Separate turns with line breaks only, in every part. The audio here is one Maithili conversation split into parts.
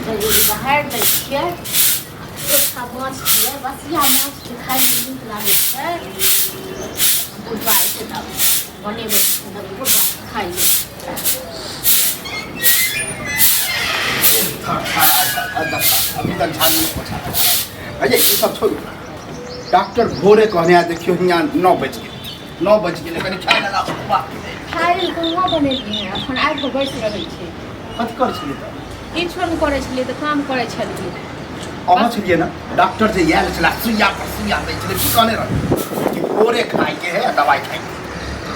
जल्दी बहारि दै छियै। एकटा माछ छियै, बसिया माछ छै, खायमे नीक लागै छै। बुढ़बा एतै तब बनेबै, तब बुढ़बा खाइ ले।
अभी तक झाड़ू नहीं पोछा। अरे ई सब छोड़ू, डॉक्टर भोरे कहने आ, देखियो हियाँ 9 बजि गेल, 9 बजि गेलै, कनि खाय लए लाउ। बाप रे।
खाय लेल कहाँ बनेलियै? एखन आबि कऽ बैस रहै छै।
कथी करै छलियै तऽ?
किछो नहि करै छलियै, तऽ काम करै छलियै।
अहाँ छलियै ने, डॉक्टर जे आयल छलै, सुइया पर सुइया दै छलै, की कहने रहै कि भोरे खाइके है आ दवाइ खाइके।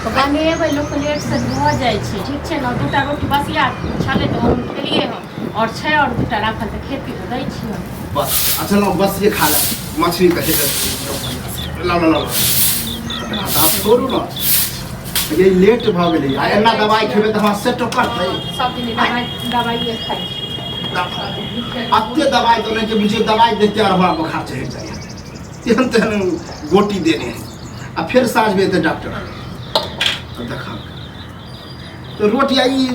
तऽ बनेबै, लोक लेटसँ भऽ जाइ छै, ठीक छै ने? दूटा रोटी बसिया छलै तऽ हम खेलियै हँ, आओर छै आओर दूटा राखल, तऽ खेती तऽ दै छियै।
बस, अच्छा लाउ, बस ये खा ले मछली तऽ हेतै। लाउ लाउ लाउ, आब छोड़ू ने, ये लेट भऽ गेलै आ एना दवाइ खेबै तऽ हमरा सेटो करतै।
सब दिन दवाइ दवाइए खाइ छी।
अते दवाइ तऽ नहि जे बुझियौ, दवाइ देखते आर हमरा बोखार चढ़ि जाइए, तेहन तेहन गोटी देने है। आ फेर साँझमे एतै डॉक्टर तऽ देखा तऽ रोटी आ ई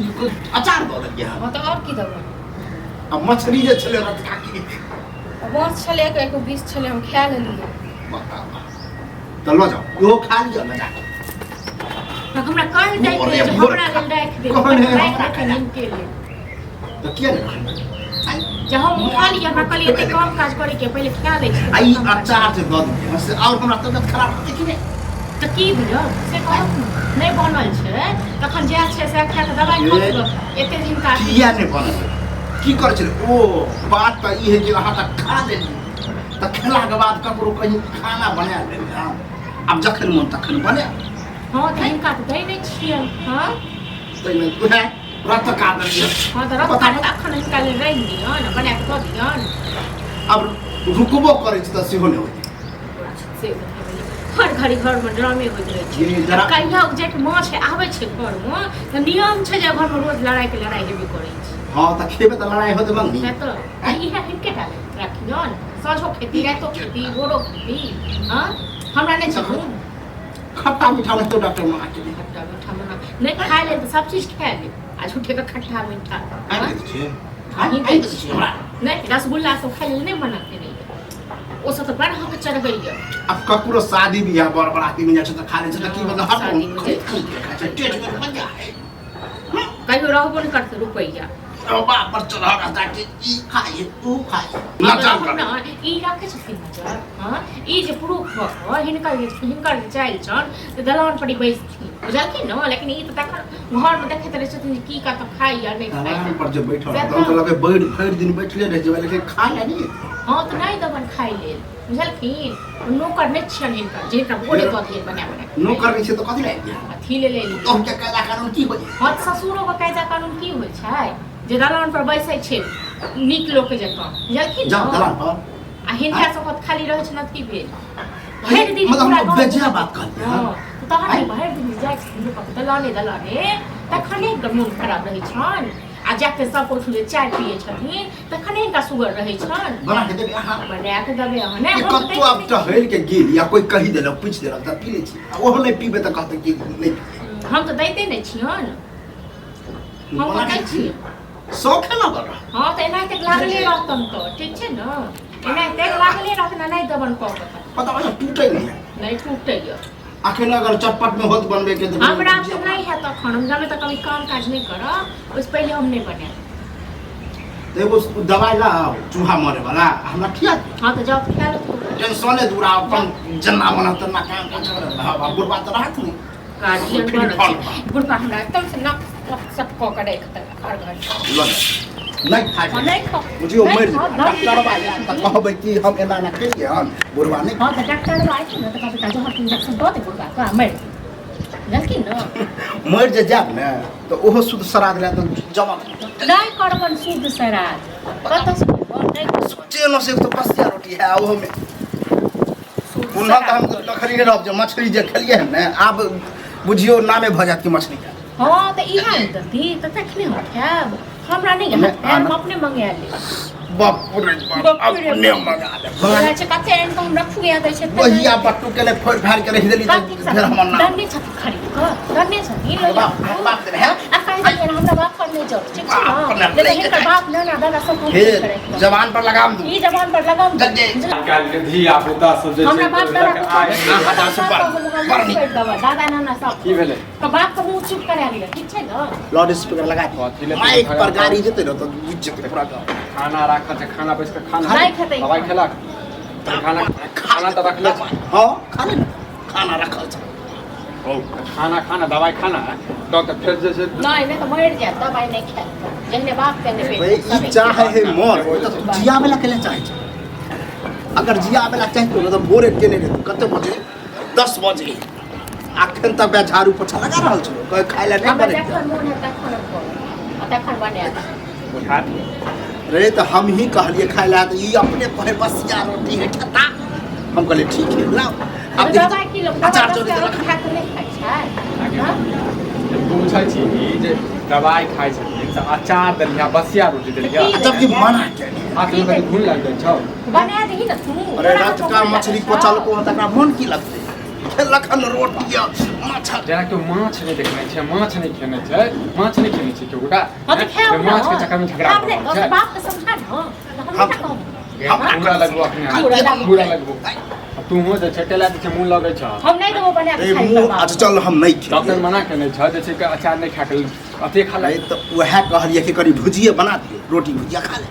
अचार दऽ देलियै हँ।
हँ तऽ आओर की देबै?
आ मछली जे छलै रतका की?
माछ छलै, एक एको बीस छलै, हम खा लेलियै।
बताउ तऽ, लऽ जाउ, इहो खा लिअ ने जाकऽ।
तऽ हमरा कहि दैत
भोरे
रहै जे
भोर
हमरा लेल राखि दे।
कहने
राखि
हमरा
देतै
खाय।
हिनके लेल।
तऽ किया नहि रखबै?
जे हम उठा लियै, हमरा कहलियै एते कम काज करैके पहिले खा लै छी।
आ ई अचार जे दऽ देलियै हँ से आओर हमरा तबियत खराब होतै कि नहि?
तऽ की बुझल से कहू ने, नहि बनल छै तखन जएह छै सएह खा कऽ दबाइ खा
ए,
लिअ, एते दिन का
किया नहि बनल? की करै छलै? ओ बात तऽ ई है कि अहाँ तऽ खा लेलियै, तऽ खेलाके बाद ककरो कहीं खाना बना लेबै हँ, आब जखन मोन तखन बनायब।
हँ तऽ हिनका तऽ दै नहि छियै हँ।
ताहिमे उएह रतका देलियै।
हँ तऽ रतका
पता
तऽ अखन हिनका लेल राखि दियौन, बना कऽ दऽ दियौन।
आब रुकबो करै छै तऽ सेहो नहि होइ।
से हर घड़ी घरमे ड्रामे होइत रहै छै।
ये जरा-
आ कहिया जाके माछ आबै छै घरमे तऽ नियम छै जे घरमे रोज लड़ाइके लड़ाइ हेबे करै छै।
हँ तऽ खेबै तऽ लड़ाइ होतै मम्मी।
से तऽ इएह हिनके टा लेल राखियौन, साँझो खेती, रातिो खेती, भोरो खेती। हँ, हमरा नहि छै गुण।
खट्टा मीठा नहि तो डॉक्टर मना के
खट्टा मीठा मना नहि, खाय ले तऽ सब चीज खाय ले, आ झूठे के खट्टा मीठा।
आनि दै छियै।
अहीं
आनि दै छियै हमरा।
नहि, रसगुल्ला सब खाय लेल नहि मना केने, ओ सब तऽ बड़ अहाँके चढ़बैया।
आब ककरो शादी बियाह बर बराती में जाइ छै तऽ खा लै छै, तऽ की मतलब हर
शादी में जाइ
खरीद खरीद के खाइ छै, टेट में मजा है।
कहियो रहबो नहि करतै रुपैआ।
बाप पर चढ़ा जाके ई खाइ ऊ खाइ नजर
हम
करे।
ने ई राखै छथिन नजर। हँ, ई जे पुरुख भऽ कऽ हिनकर जे हिनकर जे चालि छनि तऽ दलान पर ई बैसथिन, बुझलखिन ने? लेकिन ई तऽ तखन घरमे देखैत रहै छथिन जे की कतऽ खाइ या नहि खाइ।
दलान पर जे बैठल
से
रहत तऽ लगै बैठ भरि दिन बैठले रहि जेबै, लेकिन खाय लए नहि एतै।
हँ तऽ नहि देबनि खाइ लेल, बुझलखिन? नौकर नहि छियनि हिनकर जे हिनका भोरे दऽ दियनि बना बना कऽ।
नौकर नहि छै तऽ कथी लए एलियै?
अथी ले लेलियै।
तो के कायदा कानून की होइ?
हँ तऽ ससुरोके कायदा कानून की होइ छै जे दलान पर बैसै छै नीक लोक जकाँ, बुझलखिन
जाउ
ने?
दलान पर।
आ हिनका सबके तऽ खाली रहै छै ने, की भेल भरि दिन
मतलब
पूरा
हम
गाँव
बेजा बात कहलियै
हँ
हँ।
तऽ तहन ने भरि दिन जाइ छथिन लोकक दलाने दलाने, तखने हिनकर मोन खराब रहै छनि, आ जाके सब ओहिठाम जे चाय पियै छथिन तखने हिनका सुगर रहै छनि।
बना के देबै अहाँ?
बना कऽ देबै अहाँ नहि
कि
हम तऽ
कतौ आब
दै
टहलि के गेल या कोइ कहि देलक, पूछि देलक तऽ पी लै छी, आ ओहो नहि पीबै तऽ कहतै कि नहि पीबै।
हम तऽ दैते नहि छियनि, हम
बना
तऽ
के
दै छियै।
शौक है ना बड़ा।
हँ तऽ एनाहिते लागले रहतन तऽ ठीक छै ने, एनाहिते लागले रहतन, नहि देबनि कऽ कऽ तऽ।
पता है टूटे नहीं है।
नहि टूटैए।
अखन अगर चटपट में होत बनबे के तऽ
हमरा तऽ नहि हैत अखन, हम जामे तक कभी काम काज नहि करब ओहिसँ पहिले हम नहि बनायब।
तऽ एगो दवाइ लाउ चूहा मरे वाला, हमरा खिया दियौ।
हँ तऽ जाउ तऽ खा लो।
टेंशने दूरा, अपन जन्ना बना तन्ना काम काज करत, बुढ़बा तऽ रहत नहि।
गार्जियन
फिर
बनल
फल।
छै बुढ़बा, हमरा एकदम से नक सब कऽ के राखि देलक हर घड़ी।
लऽ जाउ। नहि खाइ।
हँ, नहि खाउ।
बुझियौ
नहि
मरि
खाउ,
जेबै।
दर्द
डॉक्टरबा आयत तऽ कहबै कि हम एना एना केलियै हन, बुढ़बा नहि।
हँ तऽ डॉक्टर आयत ने तऽ कहबै जहर इंजेक्शन दऽ दे बुढ़बा के, मरि जेतै। बुझलखिन ने?
मरि जे जायब ने तऽ ओहो शुद्ध श्राद्ध लए तऽ जमा
नहि करबन शुद्ध श्राद्ध, कतऽ से करबन? नहि करबन।
चेनो से तो बसिया रोटी है, ओहो में
शुद्ध
पुनः तऽ हम
श्राद्ध।
लखड़ी रहब जे मछली जे खेलियै हन ने, आब बुझियौ नामे भऽ जायत कि मछली के।
हँ तऽ इएह ने ददी, तऽ तखने हम खायब, हमरा नहि
नहि,
हैत, हम अपने मंगा लेब।
बाप रे बाप।
बाप रे
अपने
बाप।
मंगा ले।
कहै छै कते आनि कऽ हमरा खुआ दै छै।
वहिया बट्टू के ले फोड़ि फाड़ि के रखि देली तऽ फेर हमर नाम
दन्ने छथिन, खरीद कऽ दन्ने छथिन।
बाप बाप देने है।
आ कहै छथिन हमरा बाप पर नहि जाउ, ठीक छै
बाप
ने?
रे,
नहि तऽ
नहि
हिनकर बाप नाना दादा सब
हे
कुछ करे
जबान पर लगाम दू
ई जबान पर लगाम दू।
जल्दी।
काल्हि के धिया पुता सब जे
हमरा
छै
बाप दादा
लऽ कऽ आइ
अहाँ जा से बड़- बड़ नीक।
दादा नाना सब
की भेलै
तऽ बाप के मुँह चुप करा लिअ, ठीक छै ने?
लाउड स्पीकर लगा
कथी लए
माइक पर गाड़ी जेतै ने तऽ बुझि जेतै पूरा गाँव।
खाना राखल छै, खाना बैस कऽ खाना।
नहि खेतै।
दवाइ खेलक खाना, खाना तऽ रखले छै।
हँ, खा ले ने, खाना रखल छै।
खाना खाना, दवाइ खाना, डॉक्टर फेर जे छै।
नहि नहि तऽ मरि जायत दवाइ नहि खायत तऽ। जेहने बाप तेहने
भाई
बेटा।
ई चाहे है मर, तऽ तू जियाबे ला केले चाहे छै? अगर जियाबे ला चाहतो ने तऽ भोरे केने रहतौ। कते बजे? 10 बजे। अखन तक वएह झाड़ू पोछा लगा रहल छलो, कहे खाय ला नहि
हमरा
बनै।
जखन मोन हैत तखन हम करब आ तखन बनायब।
खात
रे तऽ हम ही कहलिए खाय ला, तऽ ई अपने कहे बसिया रोटी है खेता। हम कहलिए ठीक है, लाओ। आब देखी
दवाइ की लोक
अचार
दवाइ
चोरी
बसिया
देलक।
रोटी खाय तऽ नहि खाइ छै? हँ?
पूछै छी जे दवाइ खाइ छथिन तऽ अचार देलियै, बसिया रोटी देलियै।
आ जबकि मना केने।
हाथ में कनि घुन लागि जाइ छौ।
बना दही ने तू।
अरे रतका मछली कोचलको तकरा मोन की लगतै? खेलक हन रोटी आ माछ।
जेना केओ माछ नहि देखने छै, माछ नहि खेने छै, माछ नहि खेने छै केओ गोटा।
हँ तऽ खायब ने।
माछ के चक्कर में झगड़ा
खायब ने
भऽ रहल छै।
बाप के समझा ने, हम
हम-
नहि कहब।
पूरा लगबो अखने,
पूरा लगबो।
पूरा लगबो। आ तूहो जे छै केला जे छै मुँह लगै छ।
हम नहि देबो बना
ए
के खाइ।
मुँह, अच्छा चल, हम नहि
डॉक्टर
खेलियै।
मना केने छ जे छै कि अचार नहि खाके, अथे खा ले।
अरे तऽ उएह कहलियै कि कनि भुजिए बना दियौ, रोटी भुजिया खा ले।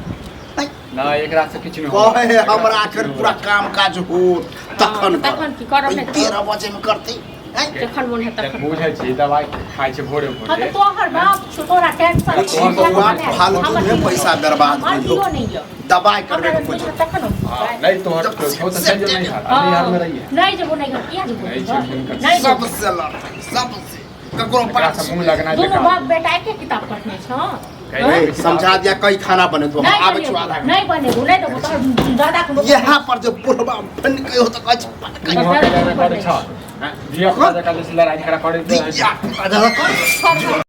नहि।
नहि, एकरा से किछु नहि होत।
कहे है
एकरा से
हमरा
किछु
आखिर
नहि
पूरा
होत।
काम काज होत तखन।
तखन की करब? नहि तऽ
13 बजे में करतै हैं?
जखन मोन हैत तखन।
बुझै छी, दवाइ खाइ छै भोरे
हँ
भोरे।
तऽ तोहर बाप छौ, तोरा टेंशन
छी
छै,
बौआ,
बना दे।
फालतू
हमर
में
कियो-
पैसा बर्बाद
हमर
भेल हो।
कियो नहि यऽ।
दवाइ करबे
हमरा
के कोइ
बुझत तखन हम
हँ, नहि तोहर छौ तऽ चलि जो नैहर, आ नैहर में रहिहे।
नहि जेबो नैहर। किया जेबो
नहि छै
नैहर?
हुनकर।
नहि जेबो।
सबसे लड़तै, सबसे ककरो
एकरा
पास
से मुँह लगनाइ
दुनू
बेकार।
बाप बेटा एके किताब पढ़ने छौ।
कहि
ए, समझा दिया कई खाना बने तो हम
नहि
आबै छौ
बनेबो,
आधा घंटा।
नहि बनेबो, नहि देबो तोहर दादा के।
यहाँ पर जे बुढ़बा फन के हो तऽ कहै छै फनकै।
मुँह के लड़ाइ करै छ, हैं? धिया पुता जकाँ जे छै लड़ाइ झगड़ा करैत रहै छै।
धिया पुता जकाँ कर।